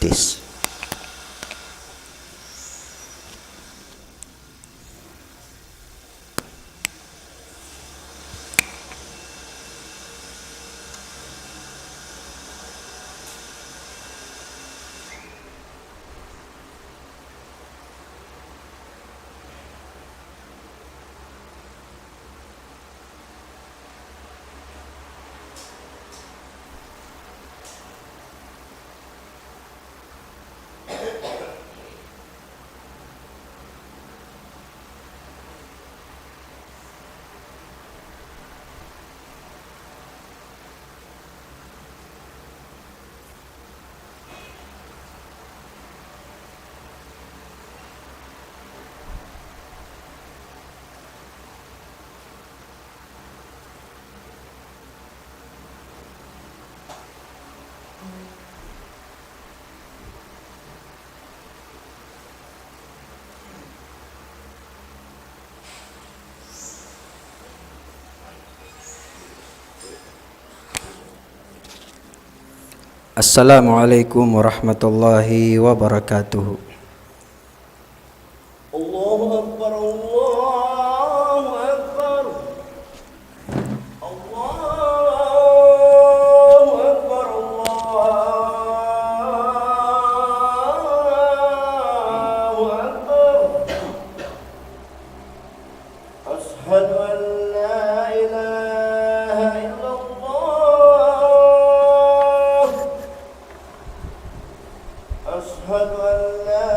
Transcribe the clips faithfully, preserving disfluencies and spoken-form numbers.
Test. السلام عليكم ورحمة الله وبركاته. الله أكبر، الله أكبر. الله أكبر، الله أكبر. أشهد أن لا إله إلا الله. أشهد أن لا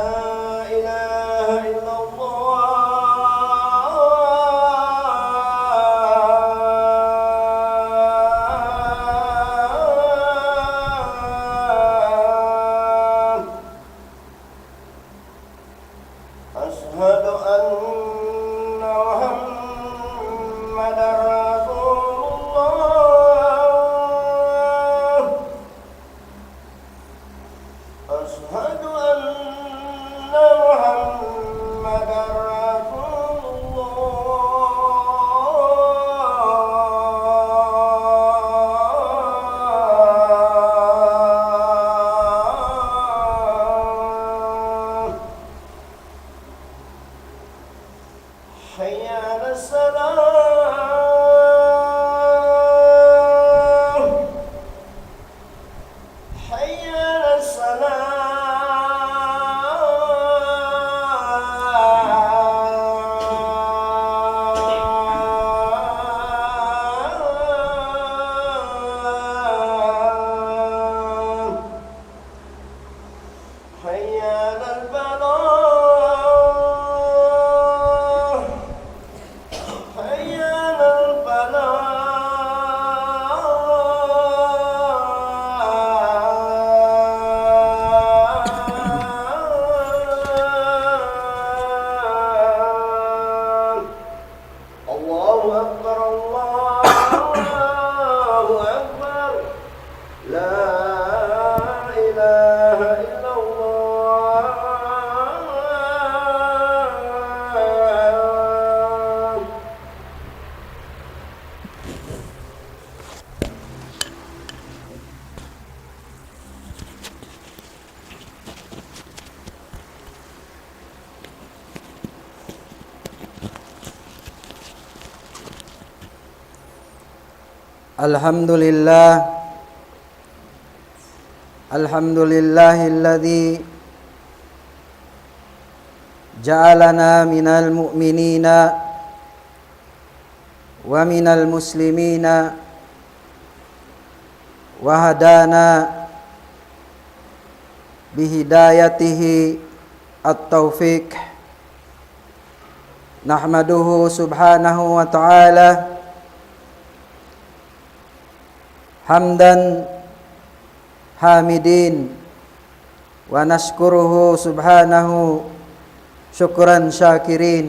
إله إلا الله. أشهد أن محمدا رسول الله. أشهد أن محمدا رسول الله. حي على الصلاة. حي على الصلاة. حي على الفلاح. حي على الفلاح. الله أكبر، الله أكبر. لا إله إلا الله. الحمد لله. الحمد لله الذي جعلنا من المؤمنين ومن المسلمين وهدانا بهدايته التوفيق. نحمده سبحانه وتعالى حمد الحامدين، ونشكره سبحانه شكر الشاكرين،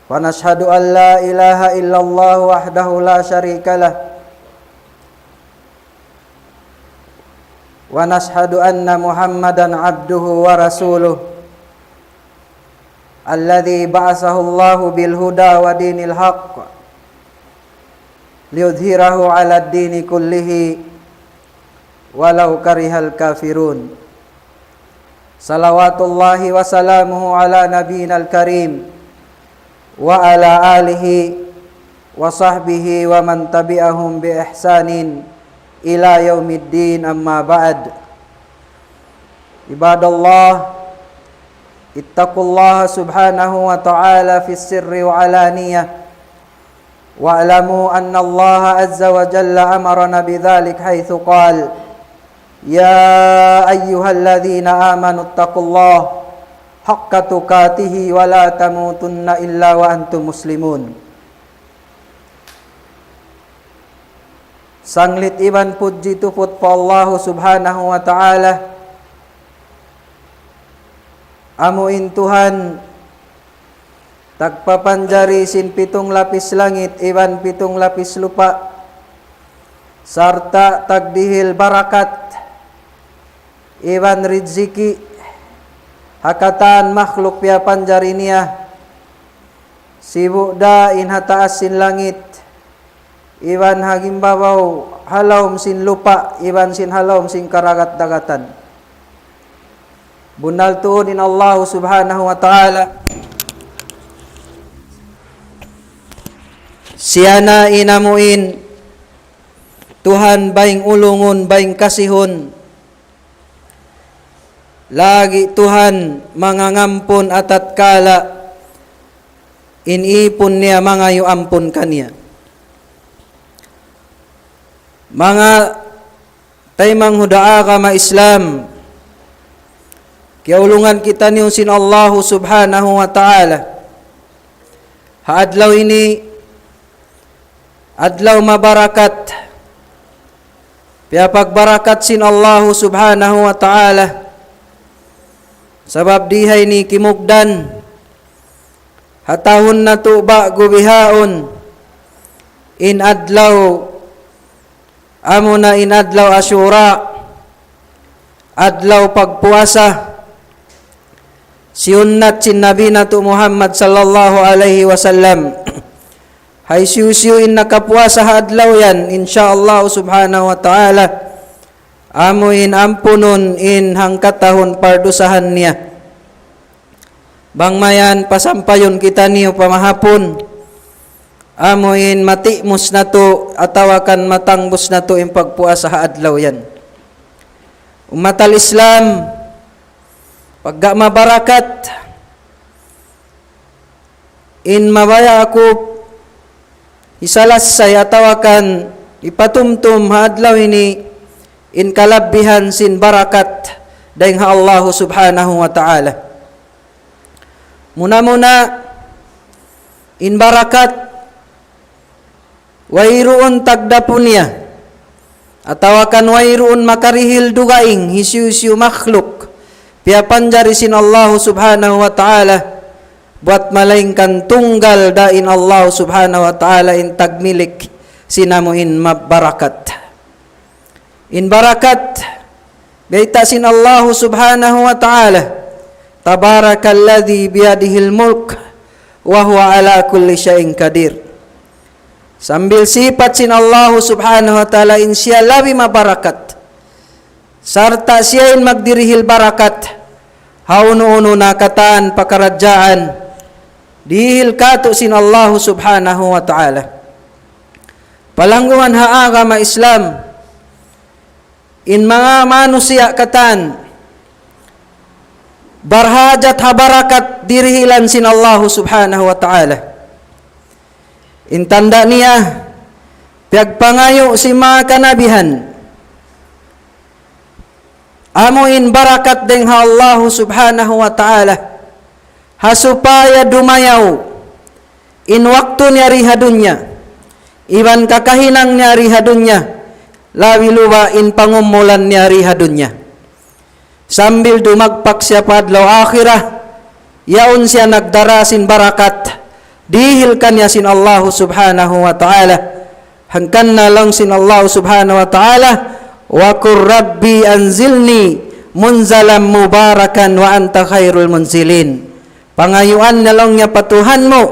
ونشهد أن لا إله إلا الله وحده لا شريك له، ونشهد أن محمدا عبده ورسوله، الذي بعثه الله بالهدى ودين الحق ليظهره على الدين كله ولو كره الكافرون. صلوات الله وسلامه على نبينا الكريم وعلى آله وصحبه ومن تبعهم بإحسان إلى يوم الدين، أما بعد. عباد الله، اتقوا الله سبحانه وتعالى في السر وعلانية، واعلموا أن الله عز وجل أمرنا بذلك حيث قال: يا أيها الذين آمنوا اتقوا الله حق تقاته ولا تموتن إلا وأنتم مسلمون. Sanglit iban pudji tuput pa Allahu Subhanahu wa Ta'ala, amu in Tuhan tagpapanjari sin pitung lapis langit iban pitung lapis lupa', sarta' tagdihil barakat iban riziki ha katan makhluk piyapanjari niya, sibu' da in ha taas sin langit iban ha gimbabaw, ha lawm sin lupa', iban sin ha lawm sin karagat-dagatan. Bunnal tuud in Allahu Subhanahu wa Ta'ala, siya na in amu in Tuhan bayng ulungun, bayng kasihun, lagi' Tuhan mangangampun atatkala in ipun niya mangayu' ampun kaniya. Manga taymanghud ha agama Islam, kiyaulungan kitaniyu sin Allahu Subhanahu wa Ta'ala. Ha adlaw ini, adlaw mabarakat, piyapagbarakat sin Allahu Subhanahu wa Ta'ala. Sabab di ha ini kimugdan, ha tahun natu' ba'gu bihaun, in adlaw, amuna in adlaw Ashura, adlaw pagpuasa, siyunnat sin Nabi natu' Muhammad sallallahu alayhi wasallam. Hisiyu-siyu in nakapuasa ha adlaw yan, insya Allah Subhanahu wa Ta'ala, amu in ampunun in hangkatahun pardusahan niya. Bang mayan pasampayun kitaniyu pa mahapun, amu in matimus natu' atawa kan matangbus natu' in pagpuasa ha adlaw yan. Ummatal Islam, pagga mabarakat, in mabaya' aku isalassay atawa kan ipatumtum ha adlaw ini in kalabbihan sin barakat dayn ha Allahu Subhanahu wa Ta'ala. Muna-muna, in barakat wayruun tagdapu niya, atawa kan wayruun makarihil dugaing hisiyu-siyu makhluk piyapanjari sin Allahu Subhanahu wa Ta'ala, buwat malaingkan tunggal da in Allahu Subhanahu wa Ta'ala in tagmilik sin amu in mabarakat. In barakat, bayta' sin Allahu Subhanahu wa Ta'ala, تبارك الذي بيده الملك وهو على كل شيء قدير. Sambil sipat sin Allahu Subhanahu wa Ta'ala in siya labi mabarakat, sarta' siya in magdirihil barakat ha unu-unu na katan pakaradjaan dihil kātu' sin Allahu Subhanahu wa Ta'ala. Palanggungan ha agama Islam, in manga manusiya' katan barhajat ha barakat dirihilan sin Allahu Subhanahu wa Ta'ala. In tanda' niya, piyagpangayu' sin manga kanabihan, amu in barakat dayn ha Allahu Subhanahu wa Ta'ala, ha supaya dumayaw in waktu niya di ha dunya, iban kakahinang niya di ha dunya, labi luba' in pangumulan niya di ha dunya. Sambil dumagpak siya pa adlaw akhirat, yaun siya nagdara sin barakat dihil kaniya sin Allahu Subhanahu wa Ta'ala. Hangkan na laung sin Allahu Subhanahu wa Ta'ala, وقل رب أنزلني منزلا مباركا وأنت خير المنزلين. Pangayuan na laung niya pa Tuhan mu,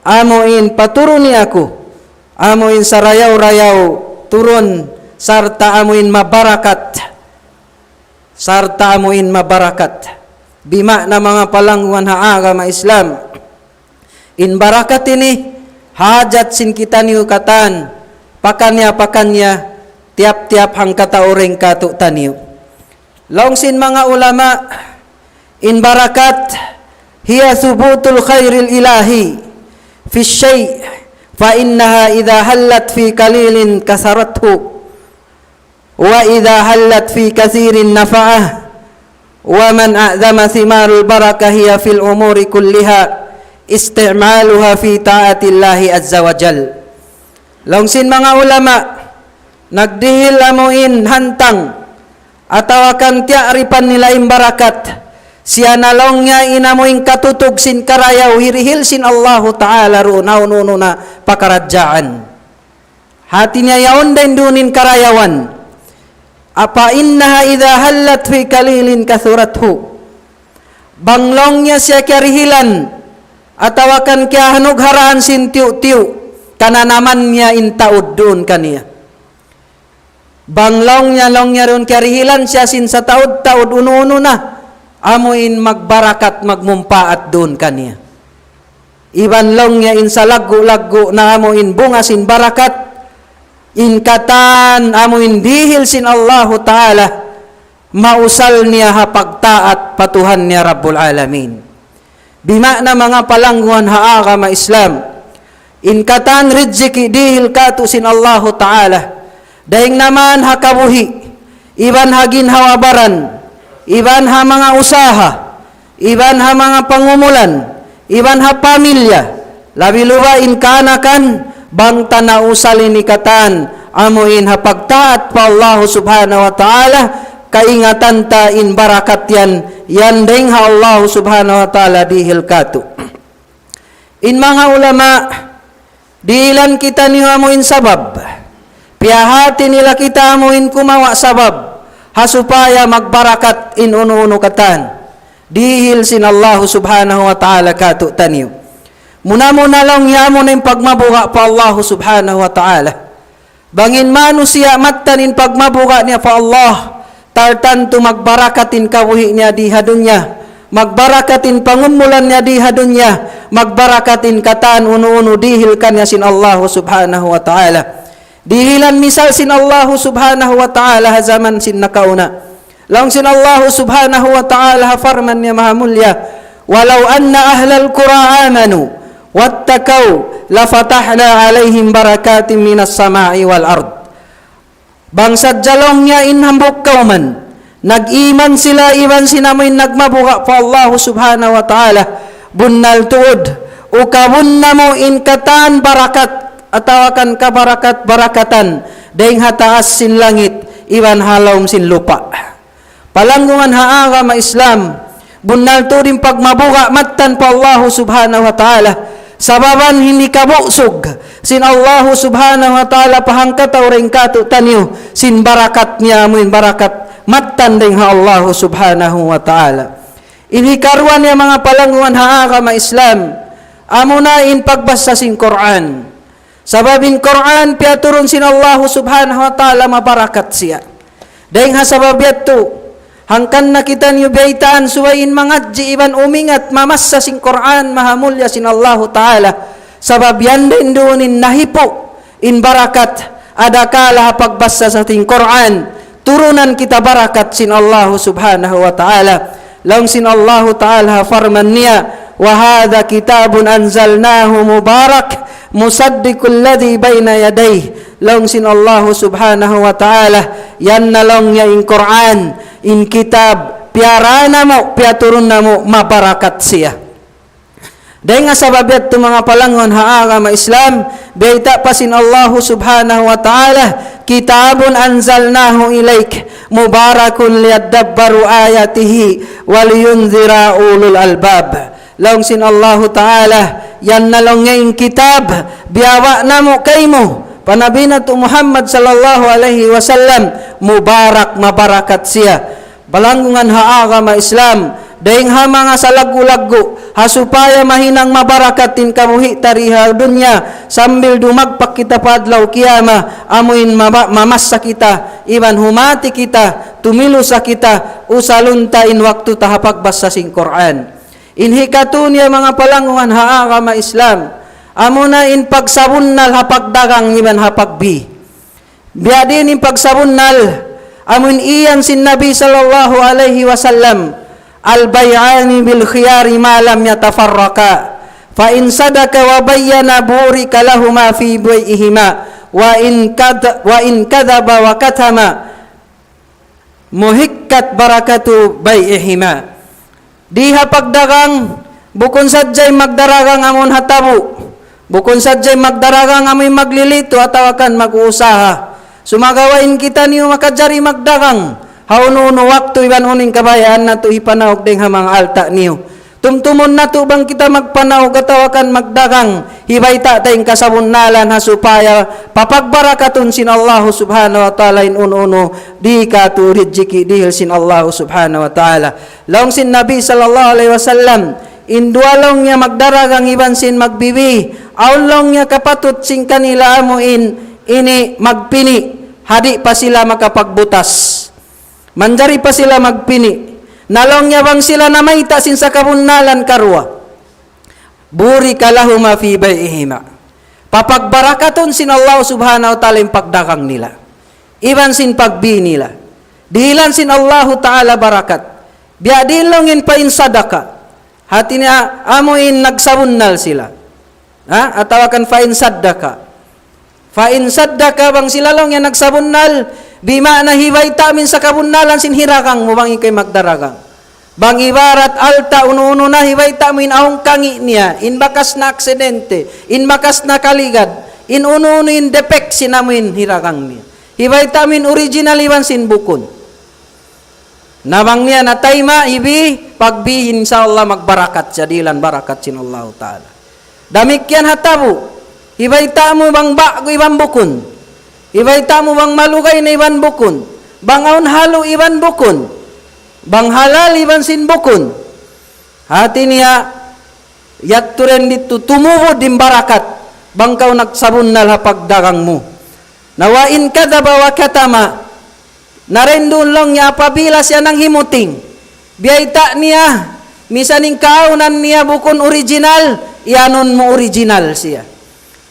amu in paturuni aku, amu in sarayaw-rayaw turun sarta' amuin mabarakat, sarta' amuin mabarakat. Bima'na manga palanggungan ha agama Islam, in barakat ini hajat sin kitaniyu katan, pakaniya-pakaniya, tiyap-tiyap hangkatau dayn kātu'niyu. Laung sin manga ulama, in barakat, هي ثبوت الخير الإلهي في الشيء، فإنها إذا هلت في قليل كثرته، وإذا هلت في كثير نفعه، ومن أعظم ثمار البركة هي في الأمور كلها استعمالها في طاعة الله عز وجل. Laung sin manga ulama, nagdihil amuin hantang, atawa kan tiya'rifan nila in barakat, siya na laung niya in amuin katutug sin karayaw hirihil sin Allahu Ta'ala duun ha unu-unu na pakaradjaan. Hati niya yaun dayn duun in karayawan. فإنها إذا هلت في قليل كثرته. Bang laung niya siya kiyarihilan, atawa kan kiyahanugharaan sin tiyu'-tiyu', kananaman niya in taud duun kaniya. Bang laung niya, laung niya duun kiyarihilan siya sin sataud-taud unu-unu na, amuin magbarakat, magmumpaat duun kaniya. Iban laung niya in salaggu'-laggu' na amuin bunga sin barakat, in katan amuin dihil sin Allahu Ta'ala, mausal niya ha pagtaat pa Tuhan niya Rabbul Alamin. Bima'na manga palanggungan ha agama Islam, in katan rijiki' dihil kātu' sin Allahu Ta'ala, dayn naman ha kabuhi', iban ha ginhawa-baran, iban ha manga usaha, iban ha manga pangumulan, iban ha pamilya, labi-labi in kaanakan, bang ta nausal ini katan, amuin ha pagtaat pa Allah Subhanahu wa Ta'ala, kaingatan ta in barakat yan, yan dayn ha Allah Subhanahu wa Ta'ala dihil kātu'. In manga ulama, dihilan kitaniyu amuin sabab. Piyahāti nila kita amuin kumawa' sabab, ha supaya magbarakat in unu-unu katan dihil sin Allahu Subhanahu wa Ta'ala kātu'niyu. Muna-muna laung niya amuna in pagmabuga' pa Allahu Subhanahu wa Ta'ala. Bang in manusiya' mattan in pagmabuga' niya pa Allah, tartantu magbarakat in kabuhi' niya di ha dunya, magbarakat in pangumulan niya di ha dunya, magbarakat in katan unu-unu dihil kaniya sin Allahu Subhanahu wa Ta'ala. Dihilan misal sin Allahu Subhanahu wa Ta'ala ha jaman sin nakauna. Laung sin Allahu Subhanahu wa Ta'ala ha parman niya mahamulya, ولو أن أهل القرى آمنوا واتقوا لفتحنا عليهم بركات من السماء والأرض. Bang sadja laung niya in hambuuk kawman, nag-iman sila iban sin amuin nagmabuga' pa Allahu Subhanahu wa Ta'ala, bunnal tuud, ukabun namu' in katan barakat, atawa kan kabarakat-barakatan, dayn ha taas sin langit, iban ha lawm sin lupa'. Palanggungan ha agama Islam, bunnal tuud in pagmabuga' mattan pa Allahu Subhanahu wa Ta'ala. Sababan hinikabugsug sin Allahu Subhanahu wa Ta'ala pa hangkatau dayn kātu'niyu, sin barakat niya amuin barakat mattan dayn ha Allahu Subhanahu wa Ta'ala. In hikaruwa niya manga palanggungan ha agama Islam, amuna in pagbasa sin Qur'an. Sabab in Qur'an piyaturun sin Allahu Subhanahu wa Ta'ala mabarakat siya. Dayn ha sabab yadtu, hangkan na kitaniyu biyaytaan subay in mangadji' iban umingat mamassa sin Qur'an mahamulya sin Allahu Ta'ala. Sabab yan dayn duun in nahipu' in barakat adakala ha pagbassa sin Qur'an. Turunan kita barakat sin Allahu Subhanahu wa Ta'ala. Laung sin Allahu Ta'ala ha parman niya, وهذا كتاب أنزلناه مبارك مصدق الذي بين يديه. Laung sin Allahu Subhanahu wa Ta'ala, yan na laung niya in Qur'an, in kitab, piyarā namu', piyaturun namu', mabarakat siya. Dayn ha sabab yadtu manga palanggungan ha agama Islam, bayta' pa sin Allahu Subhanahu wa Ta'ala, كتاب أنزلناه إليك مبارك ليدبروا آياته ولينذر أولي الألباب. Laung sin Allahu Ta'ala, yan na laung niya in kitab, biyawa' namu' kaymu, pa Nabi natu' Muhammad sallallahu alayhi wasallam, mubarak, mabarakat siya. Palanggungan ha agama Islam, Dayng ha manga salaggu'-laggu', ha supaya mahinang mabarakat in kabuhi' ta di ha dunya, sambil dumagpak kita pa adlaw qiyamah, amuin mama-, mamassa kita, iban humati kita, tumilusa kita, usalun ta in waktu ta ha pagbassa sin Qur'an. In hikatu niya manga palanguhan ha agama Islam, amuna in pagsabunnal ha pagdagang iban ha pagbi. Biya' diin in pagsabunnal, amun iyan sin Nabi sallallahu alayhi wasallam, البيعان بالخيار ما لم يتفرقا، فإن صدقا وبينا بورك لهما في بيعهما، وإن كذ-، وإن كذبا وكتما محقت بركة بيعهما. Di ha pagdagang, bukun sadja in magdaragang amun ha tabu'. Bukun sadja in magdaragang amun maglilitu atawa kan mag-uusaha. Sumagawa' in kitaniyu makajari magdagang ha unu-unu waktu iban unu in kabayaan natu' hipanaug dayng ha manga alta' niyu. Tumtumun natu' bang kita magpanaug atawa kan magdagang, hibayta' ta in kasabunnalan ha supaya papagbarakatun sin Allahu Subhanahu wa Ta'ala in unu-unu di' katu' rijiki' dihil sin Allahu Subhanahu wa Ta'ala. Laung sin Nabi sallallahu alayhi wasallam, in duwa laung niya magdaragang iban sin magbibi, awn laung niya kapatut sin kanila amuin ini magpini', ha di' pa sila makapagbutas. Manjari pa sila magpini'. Na laung niya bang sila namayta' sin sakabunnalan karuwa, بورك لهما في بيعهما. Papagbarakatun sin Allah Subhanahu wa Ta'ala in pagdagang nila iban sin pagbi nila. Dihilan sin Allahu Ta'ala barakat. Biya' diin laung in فإن صدقا. Hati niya, amuin nagsabunnal sila. Ha? Atawa kan فإن صدقا. فإن صدقا, bang sila laung niya nagsabunnal, bima'na hibayta' mu in sakabunnalan sin hiragang mu bang ikaw in magdaragang. Bang ibarat alta' unu-unu na hibayta' mu in awn kangi' niya, in bakas na aksidente, in bakas na kaligad, in unu-unu in defect sin amuin hiragang niya. Hibayta' mu in original iban sin bukun. Na bang niya natayma', hibi, pagbi, insya Allah magbarakat siya, dihilan barakat sin Allahu Ta'ala. Damikkiyan ha tabu', hibayta' mu bang ba'gu iban bukun. Hibayta' mu bang malugay na iban bukun. Bang awn halu' iban bukun. Bang halal iban sin bukun. Hati niya, yadtu dayn didtu tumubud in barakat, bang kaw nagsabunnal ha pagdagang mu. Na وإن كذبا وكتما, na dayn duun laung niya apabila siya nanghimuting, biyayta' niya, misan in kaawnan niya bukun original, iyanun mu original siya.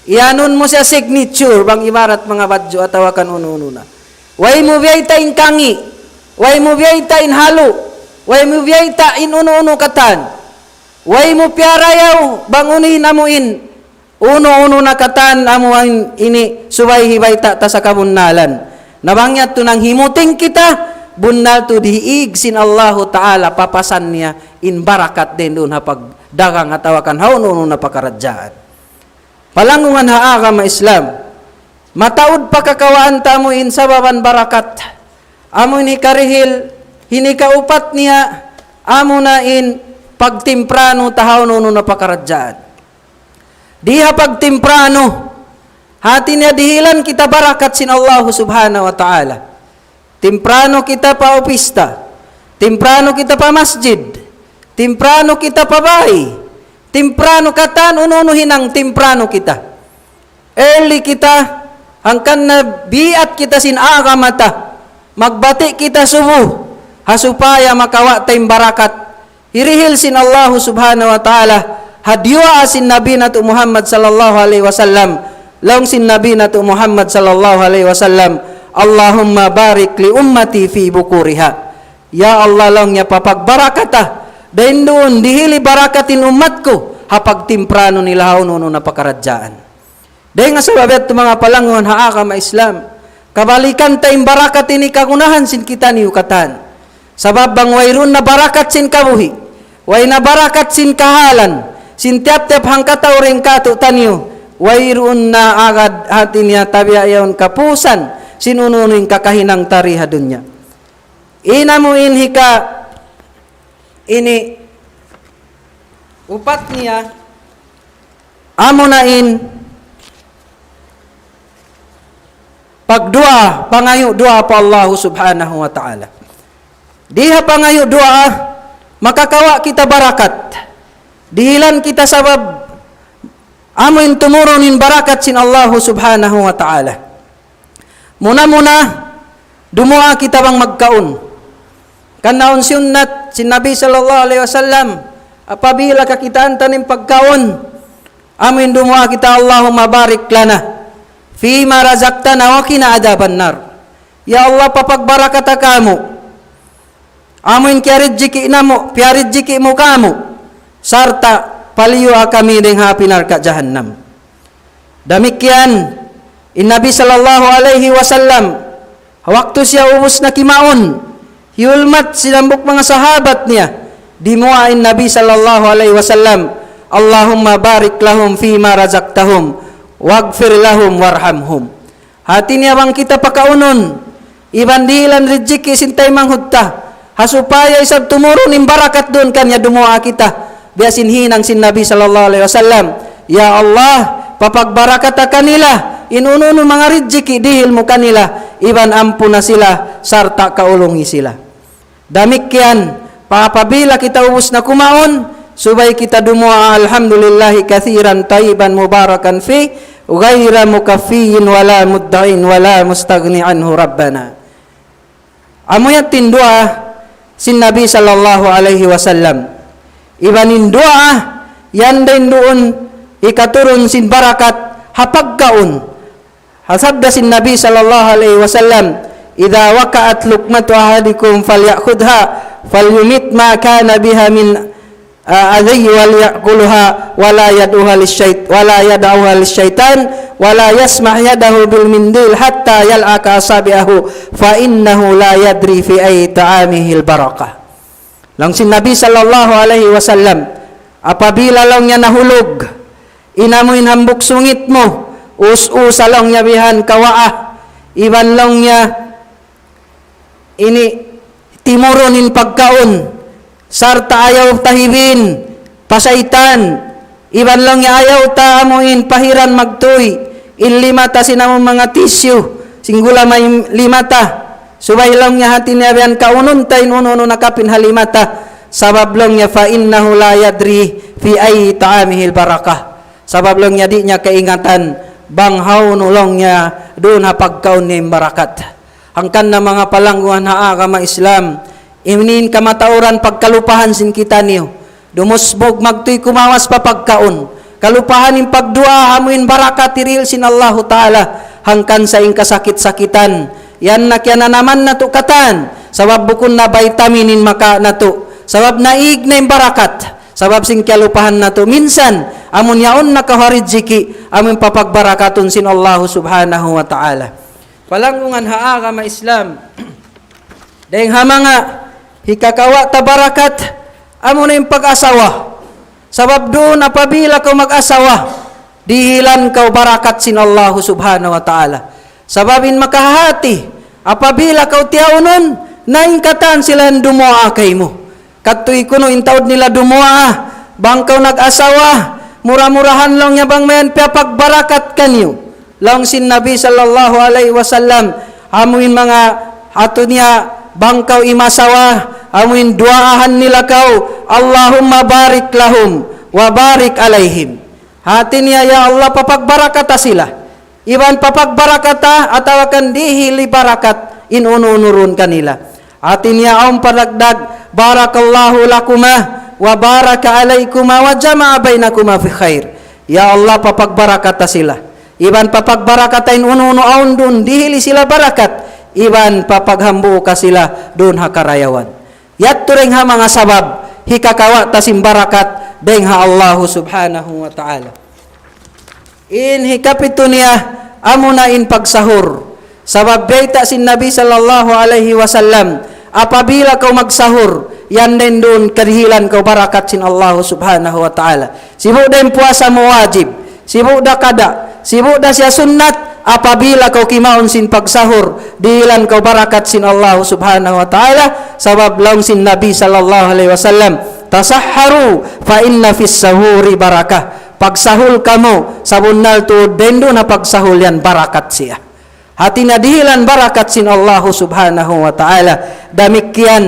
Iyanun mu siya signature, bang ibarat manga badju' atawa kan unu-unu na. Way mu biyayta' in kangi', way mu biyayta' in halu', way mu biyayta' in unu-unu katan. Way mu piyarayaw, bang unu in amu in, unu-unu na katan amu in ini subay hibayta' ta sakabunnalan. Na bang yadtu nanghimuting kita, bunnal tuud hiig sin Allahu Ta'ala, papasan niya in barakat dayn duun ha pagdagang atawa kan ha unu-unu na pakaradjaan. Palanguhan ha agama Islam. Mataud pa kakawaan ta amu in sababan barakat. Amu in hikarihil, hinikaupat niya, amu na in pagtimpranu ta ha unu-unu na pakaradjaan. Di ha pagtimpranu, hati niya dihilan kita barakat sin Allahu Subhanahu wa Ta'ala. Timpranu kita pa upis ta. Timpranu kita pa masjid. Timpranu kita pa bay. Timpranu katan unu-unu hinang timpranu kita. Early kita, hangkan na biat kita sin agama ta. Magbati' kita subuh. Ha supaya makawa' ta in barakat. Hirihil sin Allahu Subhanahu wa Ta'ala, ha diyuwaa sin Nabi natu' Muhammad sallallahu alayhi wasallam, laung sin Nabi natu' Muhammad sallallahu alayhi wasallam, اللهم بارك لأمتي في بكورها. Ya Allah, laung niya, papagbarakata, dayn duun, dihili barakat in ummat ku, ha pagtimpranu nila ha unu-unu na pakaradjaan. Dayn ha sabab yadtu manga palanguhan ha agama Islam, kabalikan ta in barakat ini kagunahan sin kitaniyu katan. Sabab bang wayruun na barakat sin kabuhi', way na barakat sin kahalan, sin tiyap-tiyap hangkatau dayn kātu'niyu, wayruun na agad hati niya tabiya' yaun kapusan, sin unu-unu in kakahinang ta di ha dunya. Inamu in hika ini upat niya, amu na in pagduwaa, pangayu' duwaa pa Allahu Subhanahu wa Ta'ala. Di ha pangayu' duwaa, makakawa' kita barakat. Dihilan kita sabab amu in tumurun in barakat sin Allahu Subhanahu wa Ta'ala. Muna-muna, dumuwaa kita bang magkaun. Karna' awn sunnat sin Nabi sallallahu alayhi wasallam, apabila kakitaan ta in pagkaun, amu in dumuwaa kita, اللهم بارك لنا فيما رزقتنا وقنا عذاب النار. Ya Allah, papagbarakata kamu amu in kiyarijiki' namu', piyarijiki' mu kamu, sarta' paliyuha kami dayn ha api narka' jahannam. Damikkiyan in Nabi sallallahu alayhi wasallam, waktu siya ubus na kimaun, hiyulmat sin hambuuk manga sahabat niya, dimuwaa in Nabi sallallahu alayhi wasallam, اللهم بارك لهم فيما رزقتهم واغفر لهم وارحمهم. Hati niya bang kita pakaunun, iban dihilan rijiki' sin taymanghud ta, ha supaya isab tumurun in barakat duun kaniya, dumuwaa kita. Biya' sin hinang sin Nabi sallallahu alayhi wasallam, "Ya Allah, papagbarakata kanila in unu-unu manga rijiki' dihil mu kanila, iban ampuna sila, sarta' kaulungi sila." Damikkiyan, pa-, apabila kita ubus na kumaun, subay kita dumuwaa, "الحمد لله كثيرا طيبا مباركا فيه غير مكفي ولا مدع ولا مستغني عنه ربنا." Amu yan in duwaa sin Nabi sallallahu alayhi wasallam. Iban in duwaa yan dayn duun hikaturun sin barakat ha pagkaun. Ha sabda sin Nabi sallallahu alayhi wasallam, "إذا وقعت لقمة أحدكم فليأخذها فليمت ما كان بها من أذى وليأكلها ولا يدعها للشيط-، ولا يدعها للشيطان ولا يسمع يده بالمنديل حتى يلعق أصابعه فإنه لا يدري في أي طعامه البركة." Laung sin Nabi sallallahu alayhi wasallam, apabila laung niya nahulug in amu in hambuuk sungit mu, us-usa laung niya bihan kawaa, iban laung niya ini timurun in pagkaun, sarta' ayaw ta hibin pa saytan, iban laung niya ayaw ta amu in pahiran magtuy in lima ta sin amu manga tissue, sin gula may lima ta. Subay laung niya hati niya bihan kaunun ta in unu-unu nakapin ha lima ta. Sabab laung niya, "فإنه لا يدري في أي طعامه البركة." Sabab laung niya di' niya kaingatan bang hawnu laung niya duun ha pagkaun niya in barakat. Hangkan na manga palangguan ha agama Islam, ini in kamatauran pagkalupahan sin kitaniyu. Dumusbug magtuy kumawas pa pagkaun. Kalupahan in pagduwaa amu in barakat hirihil sin Allahu Ta'ala. Hangkan sa in kasakit-sakitan, yan na kiyananaman natu' katan. Sabab bukun na vitamin in makawa' natu'. Sabab naig na in barakat. Sabab sin kiyalupahan natu'. Minsan, amun yaun na kaw ha rijiki', amun papagbarakatun sin Allahu Subhanahu wa Ta'ala. Palanggungan ha agama Islam. Dayng ha manga hikakawa' ta barakat, amu na in pag-asawa. Sabab duun apabila kaw mag-asawa, dihilan kaw barakat sin Allahu Subhanahu wa Ta'ala. Sabab in makahahati, apabila kaw tiyaunun, na in katan sila yan dumuwaa kaymu. Kadtuy kunu' in taud nila dumuwaa, bang kaw nag-asawa, mura-murahan laung niya bang mayan piyapagbarakat kaniyu. Laung sin Nabi sallallahu alayhi wasallam, amu in manga hatu niya bang kaw imasawa, amu in duwaahan nila kaw, "اللهم بارك لهم وبارك عليهم." Hati niya, "Ya Allah, papagbarakata sila." Iban papagbarakata atawa kan dihili barakat in unu-unu duun kanila. Hati niya awn padagdag, بارك الله لكما وبارك عليكما وجمع بينكما في خير. Ya Allah, papagbarakata sila. Iban papagbarakata in unu-unu awn duun, dihili sila barakat. Iban papaghambuuka sila duun ha karayawan. Yadtu dayng ha manga sabab hikakawa' ta sin barakat dayng ha Allahu Subhanahu wa Ta'ala. In hikapitu niya, amuna in pagsahur. Sabab bayta' sin Nabi sallallahu alayhi wasallam, apabila kaw magsahur, yan dayn duun kadihilan kaw barakat sin Allahu Subhanahu wa Ta'ala. Sibu' da in puasa mu wajib, sibu' da kada', sibu' da siya sunnat, apabila kaw kimaun sin pagsahur, dihilan kaw barakat sin Allahu Subhanahu wa Ta'ala, sabab laung sin Nabi sallallahu alayhi wasallam, تسحروا فإن في السحور بركة. Pagsahur kamu, sabunnal tuud dayn duun ha pagsahur yan barakat siya. Hati niya dihilan barakat sin Allahu Subhanahu wa Ta'ala. Damikkiyan,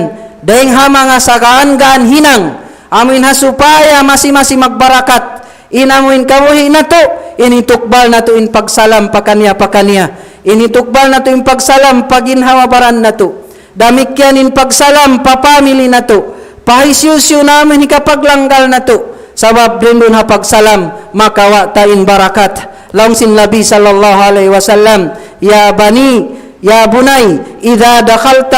Dayng ha manga sagaan-gaan hinang, amuin ha supaya masi-masi magbarakat in amuin kabuhi' natu', in hitukbal natu' in pagsalam pakaniya-pakaniya, in hitukbal natu' in pagsalam pa ginhawa-baran natu'. Damikkiyan in pagsalam pa pamili natu', pa hisiyu-siyu na amuin hikapaglanggal natu'. Sabab duun ha pagsalam, makawa' ta in barakat. Laung sin Nabi sallallahu alayhi wasallam, يا بني يا بني إذا دخلت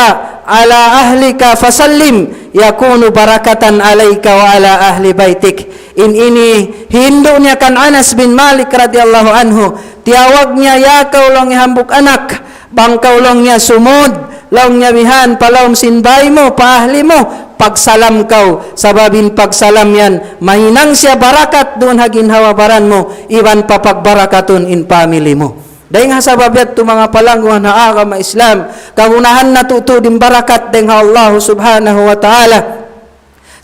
على أهلك فسلم يكن بركة عليك وعلى أهل بيتك. In ini hindu' niya kan Anas bin Malik radiyallahu anhu, tiyawag niya, "Ya kaw," laung niya, "hambuuk anak, bang kaw," laung niya, "sumud," laung niya, "bihan pa lawm sin bāy mu, pa ahli mu, pagsalam kaw, sabab in pagsalam yan, mahinang siya barakat duun ha ginhawa-baran mu, iban papagbarakatun in pamili mu." Dayng ha sabab yadtu, manga palangguhan ha agama Islam, kagunahan natu' tuud in barakat dayng ha Allah subhanahu wa ta'ala.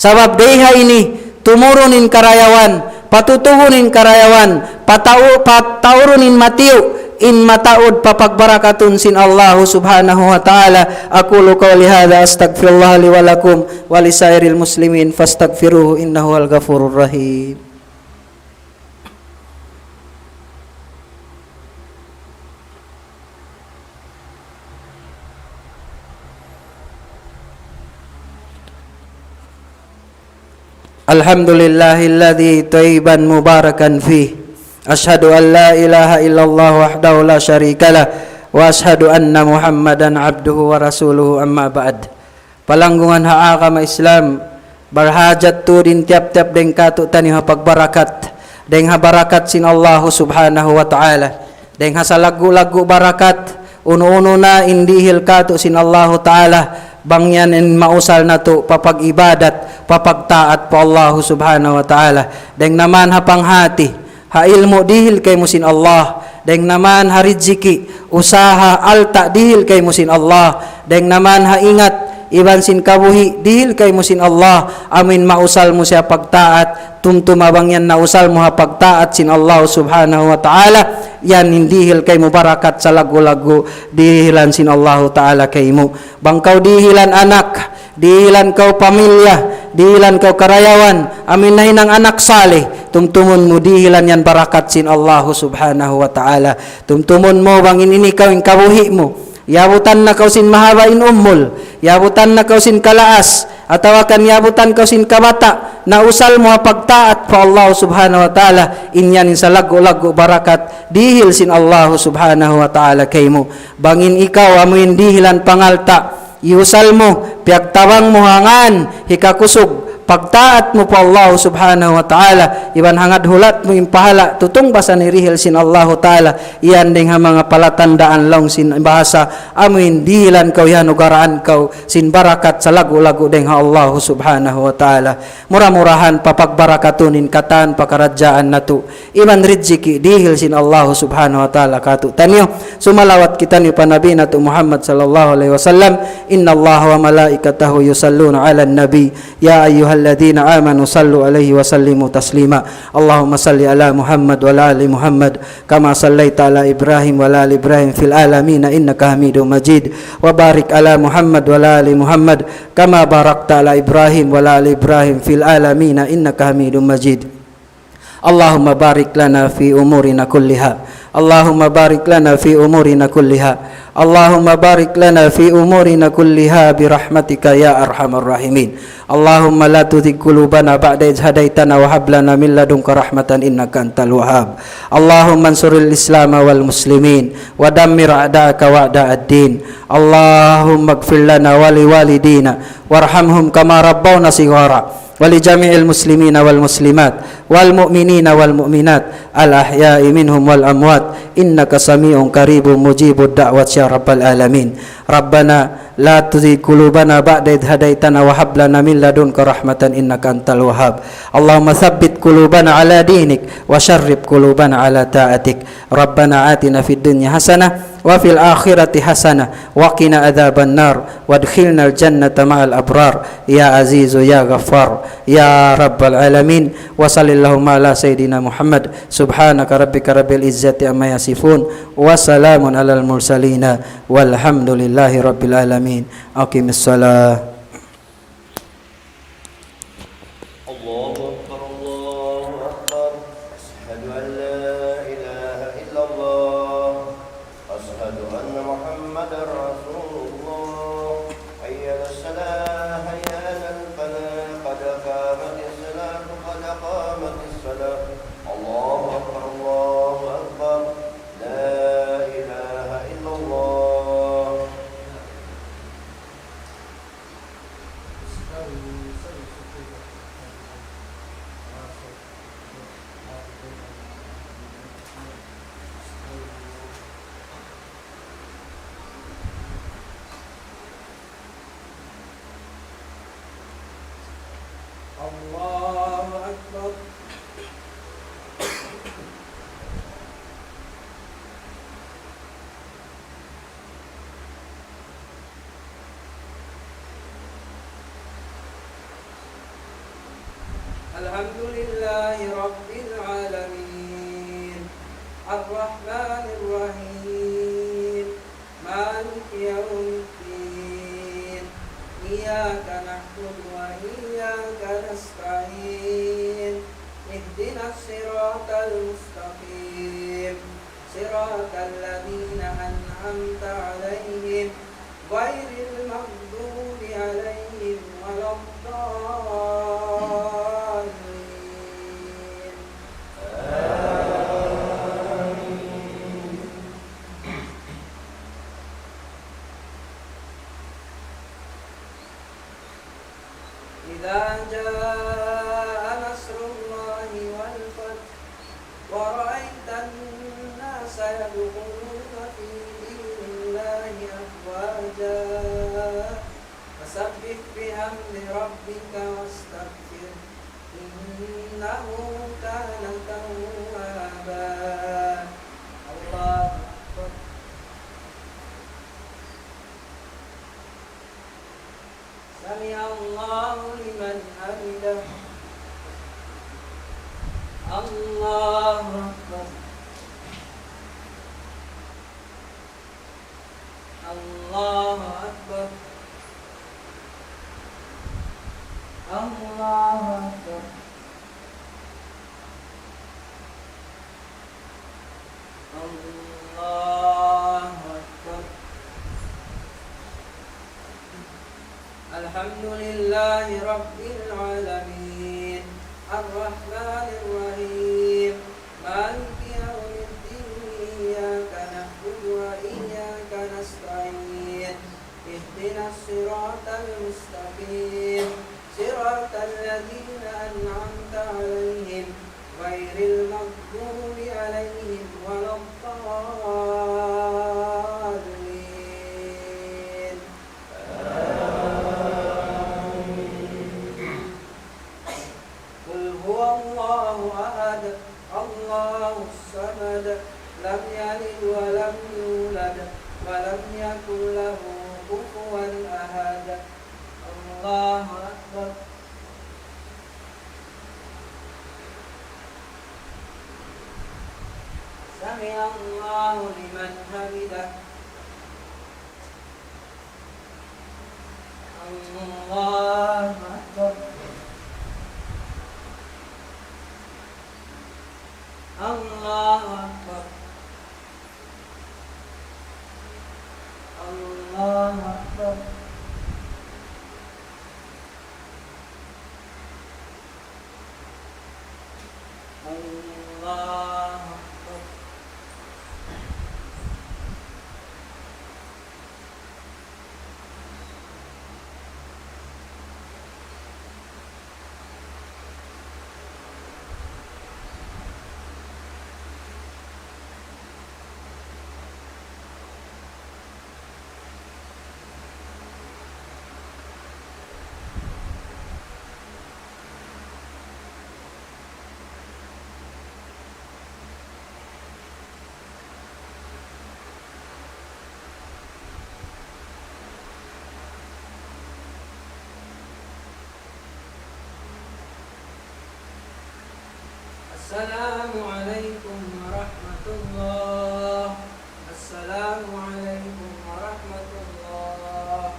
Sabab dayng ha ini, tumurun in karayawan, patutugun in karayawan, patau-, pataurun in matiyu', in mataud papagbarakatun sin Allah subhanahu wa ta'ala. أقول قولي هذا أستغفر الله لي ولكم ولسائر المسلمين فاستغفروه إنه هو الغفور الرحيم. الحمد لله الذي طيبا مباركا فيه. أشهد أن لا إله إلا الله وحده لا شريك له، وأشهد أن محمدا عبده ورسوله، أما بعد. Palangguhan ha agama Islam, barhajat tuud in tiyap-tiyap dayng kātu'niyu ha pagbarakat, dayng ha barakat sin Allahu subhanahu wa ta'ala, dayng ha salaggu'-laggu' barakat, unu-unu na in dihil kātu' sin Allahu ta'ala, bang yan in mausal natu' pa pag-ibadat, pa pagtaat pa Allahu subhanahu wa ta'ala, dayng naman ha panghāti, ha ilmu' dihil kaymu sin Allah, dayng naman ha rijiki', usaha, alta' dihil kaymu sin Allah, dayng naman ha ingat, iban sin kabuhi' dihil kaymu sin Allah, amuin mausal mu siya pagtaat, tumtuma bang yan nausal mu ha pagtaat sin Allah subhanahu wa ta'ala, yan in dihil kaymu barakat salaggu'-laggu' dihilan sin Allahu ta'ala kaymu. Bang kaw dihilan anak, dihilan kaw pamilya, dihilan kaw karayawan, amuin nahinang anak salih, tumtumun mu dihilan yan barakat sin Allahu subhanahu wa ta'ala. Tumtumun mu bang in ini kaw in kabuhi' mu, yabutan na kaw sin mahaba' in umul, yabutan na kaw sin kalaas, atawa kan yabutan kaw sin kabata', nausal mu ha pagtaat pa Allah subhanahu wa ta'ala, in yan in salaggu'-laggu' barakat dihil sin Allah subhanahu wa ta'ala kaymu. Bang in ikaw amuin dihilan pangalta', iyusal mu, piyagtabang mu ha ngān hikakusug pagtaat mu pa Allah subhanahu wa ta'ala, iban hangad hulat mu in pahala' tutungbasa nirihil sin Allah ta'ala, yan dayng ha manga palatandaan laung sin bahasa, amuin dihilan kaw, iyanugaraan kaw sin barakat salaggu'-laggu' dayng ha Allah subhanahu wa ta'ala. Mura-murahan papagbarakatun in katan pakaradjaan natu', iban rijiki' dihil sin Allah subhanahu wa ta'ala kātu'niyu. Sumalawat kitaniyu pa Nabi natu' Muhammad sallallahu alayhi wasallam. إن الله وملائكته يصلون على النبي يا أيها الذين آمنوا صلوا عليه وسلموا تسليما. اللهم صل على محمد وعلى آل محمد كما صليت على إبراهيم وعلى آل إبراهيم في العالمين إنك حميد مجيد. وبارك على محمد وعلى آل محمد كما باركت على إبراهيم وعلى آل إبراهيم في العالمين إنك حميد مجيد. اللهم بارك لنا في أمورنا كلها. اللهم بارك لنا في أمورنا كلها. اللهم بارك لنا في أمورنا كلها برحمتك يا أرحم الراحمين. اللهم لا تزغ قلوبنا بعد إذ هديتنا وهب لنا من لدنك رحمة إنك أنت الوهاب. اللهم انصر الإسلام والمسلمين ودمر أعداءك وأعداء الدين. اللهم اغفر لنا ولوالدينا وارحمهم كما ربونا صغارا. ولجميع المسلمين والمسلمات والمؤمنين والمؤمنات الأحياء منهم والأموات إنك سميع قريب مجيب الدعوات يا رب العالمين. ربنا لا تزغ قلوبنا بعد إذ هديتنا وهب لنا من لدنك رحمة إنك أنت الوهاب. اللهم ثبت قلوبنا على دينك وشرف قلوبنا على طاعتك. ربنا آتنا في الدنيا حسنة وفي الآخرة حسنة وقنا عذاب النار وأدخلنا الجنة مع الأبرار يا عزيز يا غفار يا رب العالمين. وصل اللهم على سيدنا محمد. سبحان ربك رب العزة عما يصفون وسلام على المرسلين والحمد لله رب العالمين. أقم الصلاة. الحمد لله رب العالمين. الرحمن الرحيم. مالك يوم الدين. إياك نعبد وإياك نستعين. اهدنا الصراط المستقيم. صراط الذين أنعمت عليهم غير المغضوب عليهم ولا الضالين. آمين. إذا جاء نصر الله والفتح ورأيت الناس يدخلون في دين الله أفواجا فسبح بحمد ربك واستغفره إنه كان توابا. الله أكبر. سمع الله لمن حمده. الله أكبر. الله أكبر. الله أكبر. الله أكبر. الحمد لله رب العالمين. الرحمن الرحيم. مالك يوم الدين. إياك نعبد وإياك نستعين. اهدنا الصراط المستقيم. صراط الذين أنعمت عليهم غير المغضوب عليهم ولا الضالين. آمين. قل هو الله أحد، الله الصمد، لم يلد ولم يولد، ولم يكن له كفوا أحد. الله أكبر. سمع الله لمن حمده. الله أكبر. الله أكبر. الله أكبر. الله أكبر. السلام عليكم ورحمة الله. السلام عليكم ورحمة الله.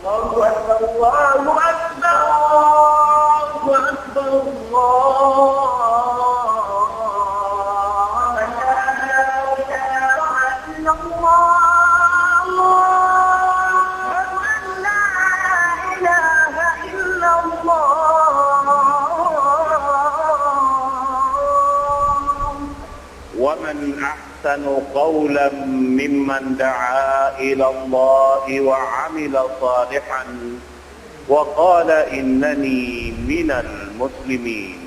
الله أكبر، الله أكبر، الله أكبر، الله أكبر. أشهد أن لا إله إلا الله. أشهد أن لا إله إلا الله. ومن أحسن قولا ممن دعا إلى الله وعمل صالحا وقال إنني من المسلمين.